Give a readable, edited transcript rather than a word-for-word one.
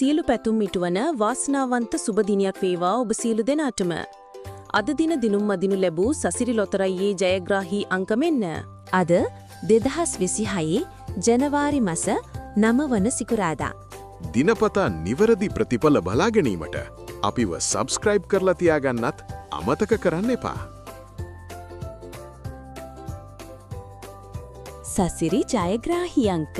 සියලු පැතුම් ඉටුවන වාසනාවන්ත සුබ දිනයක් වේවා ඔබ සියලු දෙනාටම. අද දින දිනුම් මදිනු ලැබූ සසිරි ලොතරැයියේ ජයග්‍රාහී අංක මෙන්න. අද 2026 ජනවාරි මස 9 වන සිකුරාදා. දිනපතා නිවැරදි ප්‍රතිඵල බලා ගැනීමට අපිව සබ්ස්ක්‍රයිබ් කරලා තියාගන්නත් අමතක කරන්න එපා. සසිරි ජයග්‍රාහී අංක.